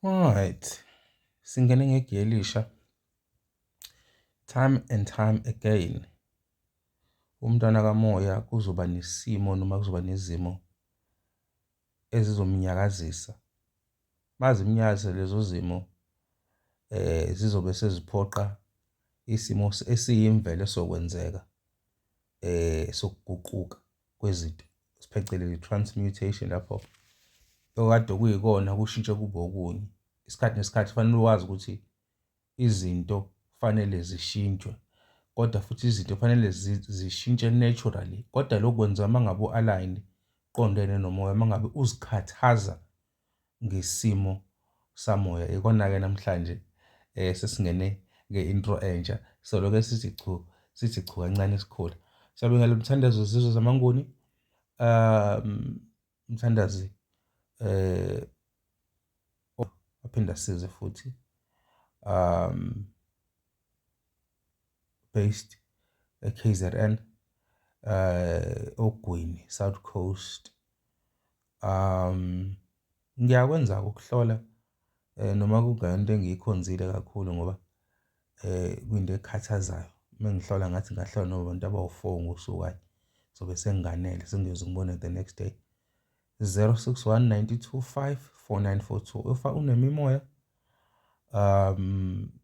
Right, singene ngegiya elisha. Time and time again, umntwana kamoya kuzoba nesimo noma kuzoba nezimo ezizomnyakazisa. Mazimnyakazisa lezo zimo zizobe seziphoqa isimo esiyimvelo esokwenzeka sokuguquka kwezinto, siphecelezi transmutation, lapho okade kuyikona kushintshe kube okunye. Isikhathi nesikhathi fanele wazi ukuthi izinto fanele zishintshwe, kodwa futhi izinto fanele zishintshe naturally. Kodwa lokhu kwenziwa uma ngabe u-align, qondene nomoya, uma ngabe uzikhathaza ngesimo samoya. Ikona-ke namhlanje sesingene nge-intro entsha, soloke sithi chu, sithi chu kancane sikhula. Siyabingelela umthandazo wezizwe zamaNguni, umthandazi aphinde asize futhi, based e-KZN, Ogwini, South Coast. Ngiyakwenza ukuhlola, noma kungayonto engiyikhonzile kakhulu, ngoba kuyinto ekhathazayo. Uma ngihlola ngathi ngahlola noma abantu abawu-4 ngosuku, hhayi, sobe senginganele, sengiyoze ngibone the next day. 061 925 4942. Ufa unemimoya,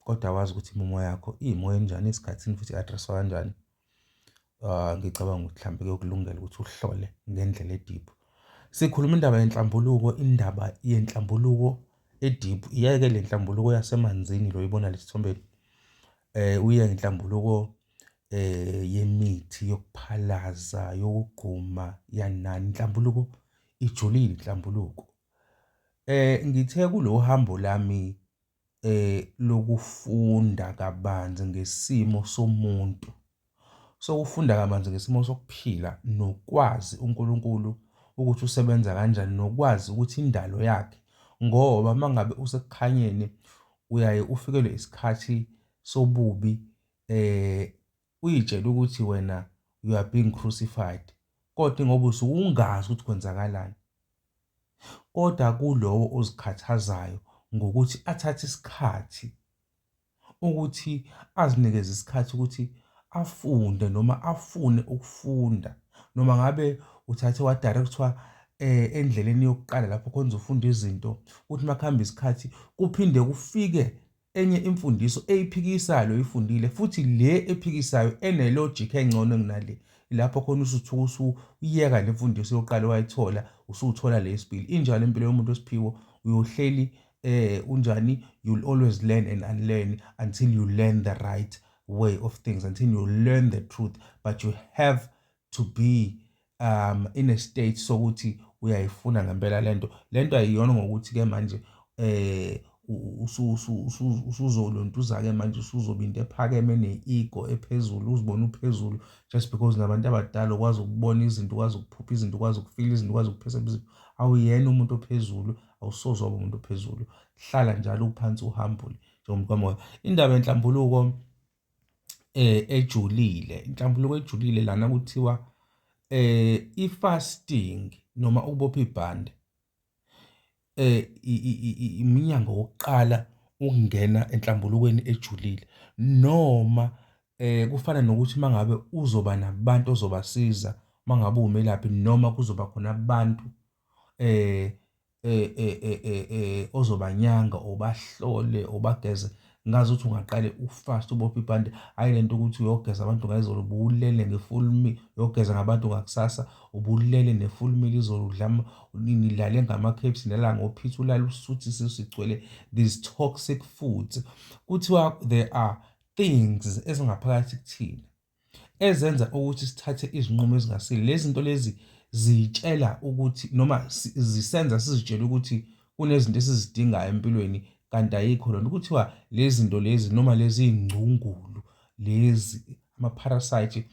kodwa wazi ukuthi imimoya yakho iyimoya enjani esikhathini futhi i-address-wa kanjani. Ngicabanga ukuthi mhlawumbe kuyokulungela ukuthi uhlole ngendlela e-deep. Sikhuluma indaba yenhlambuluko, indaba yenhlambuluko e-deep. Iyeke le nhlambuluko yasemanzini lo oyibona lesithombeni. Uye ngenhlambuluko yemithi yokuphalaza, yokugquma, yanani. Inhlambuluko ijulile inhlambuluko. Ngithe kulo hambo lami lokufunda kabanzi ngesimo somuntu, sokufunda kabanzi ngesimo sokuphila nokwazi uNkulunkulu ukuthi usebenza kanjani, nokwazi ukuthi indalo yakhe, ngoba uma ngabe usekukhanyeni uyaye ufikelwe isikhathi sobubi, uyitshele ukuthi wena you are being crucified, kodwa ngoba usuke ungazi ukuthi kwenzakalani. Kodwa kulowo ozikhathazayo ngokuthi athathe isikhathi ukuthi azinikeze isikhathi ukuthi afunde noma afune ukufunda, noma ngabe uthathe wa-direct-wa endleleni yokuqala lapho khona uzofunda izinto, ukuthi makuhamba isikhathi kuphinde kufike enye imfundiso eyiphikisayo oyifundile, futhi le ephikisayo ene-logic engcono kunale, lapho khona usuthuka usuyeka le mfundiso yokuqala owayithola, usuthola le yesibili. Injalo impilo yomuntu osiphiwo, uyohleli unjani, you'll always learn and unlearn until you learn the right way of things, until you learn the truth. But you have to be in a state sokuthi uyayifuna ngempela lento. Lento ayiyona ngokuthi ke manje usuzolontuza-ke manje, usuzoba into ephakeme ne-ego ephezulu, uzibone uphezulu just because nabantu abadala, ukwazi ukubona izinto, ukwazi ukuphupha izinto, ukwazi ukufila izinto, ukwazi ukuphesa izinto. Awuyena umuntu ophezulu, awusoze waba umuntu ophezulu. Hlala njalo uphansi, uhambule njengomuntu kamoya. Indaba yenhlambuluko ejulile, inhlambuluko ejulile lana kuthiwa i-fasting noma ukubopha ibhande iminyango wokuqala ukungena enhlambulukweni ejulile, noma kufana nokuthi mangabe uzoba nabantu ozobasiza, mangabe uwumelaphi, noma kuzoba khona abantu ozobanyanga, obahlole, obageze, ngazi ukuthi ungaqale ufast, ubophe ibhande. Hhayi lento ukuthi uyogeza abantu ngayizolo ubulele nge-full meal, uyogeza ngabantu ngakusasa ubulele ne-full meal izolo, udla nilale ngama-KFC, nilala ngophitha, ulale usuthi isisu sigcwele these toxic foods. Kuthiwa there are things ezingaphakathi kuthina ezenza ukuthi sithathe izinqumo ezingasile. Lezi zinto lezi zitshela ukuthi noma zisenza sizitshele ukuthi kunezinto esizidingayo empilweni, kanti ayikho lona. Kuthiwa lezi zinto lezi noma lezi iy'ngcungulu lezi ama-parasite,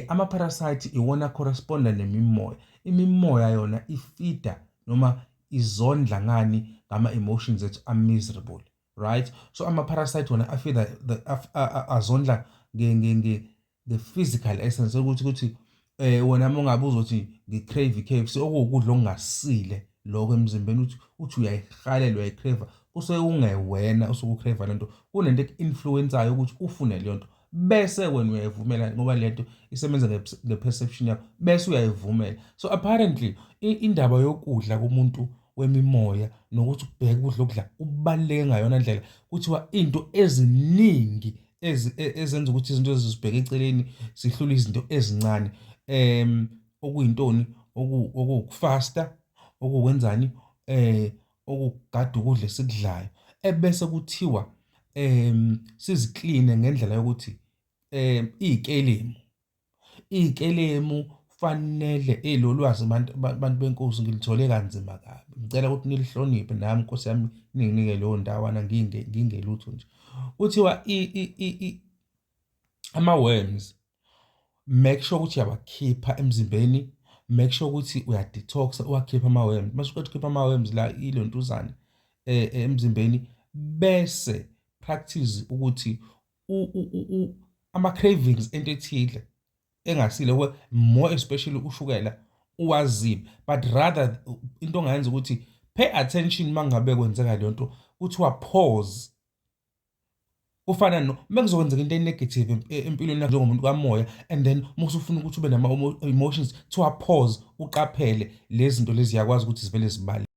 ama-parasite iwona corresponda nemimoya. Imimoya yona ifida noma izondla ngani? Ngama-emotions ethu a-miserable, right? So ama-parasite wona afida, azondla nge-physical essence, ukuthi wena uma ngabe uzothi ngi-crave i-KFC, okuwukudla okungasile. lokho emzimbeni, uthi uyayihalela, uyayi-crave, kusuke kungewena osuke u-crave lento, kunento eku-influence-ayo ukuthi ufune leyo nto, bese wena uyayivumela ngoba lento isebenza nge-perception yakho, bese uyayivumela. So apparently indaba yokudla kumuntu wemimoya nokuthi ubheke ukudla okudla kubaluleke ngayona ndlela. Kuthiwa into eziningi ezenza ukuthi izinto ezizibheke eceleni sihlule izinto ezincane, okuyintoni, okuwukufasta, okuwenzani, okugada ukudla esikudlayo, ebese kuthiwa sizikline ngendlela yokuthi iy'kelemu, iy'kelemu fanele lolwazi bantu benkosi ngilithole kanzima kabi. Ngicela ukuthi nilihloniphe nami Nkosi yami, ninginike leyo ndawana ngingelutho nje. Kuthiwa ama-worms, make sure ukuthi uyawakhipha emzimbeni, make sure ukuthi uya-detox-a uwakhiphe ama-worms. Mase uqeda ukukhipha ama-worms la ilontuzane emzimbeni, bese practice ukuthi ama-cravings ento ethile engasile, more especially ushukela, uwazibe. But rather into ongayenza ukuthi pay attention uma ngabe kwenzeka leyo nto, kuthiwa pause. Kufana no uma kuzokwenzeka into e-negative empilweni yakho njengomuntu kamoya, and then uma usufuna ukuthi ube nama-emotions, kuthiwa pause, uqaphele lezi zinto lezi ziyakwazi ukuthi zivele zibale.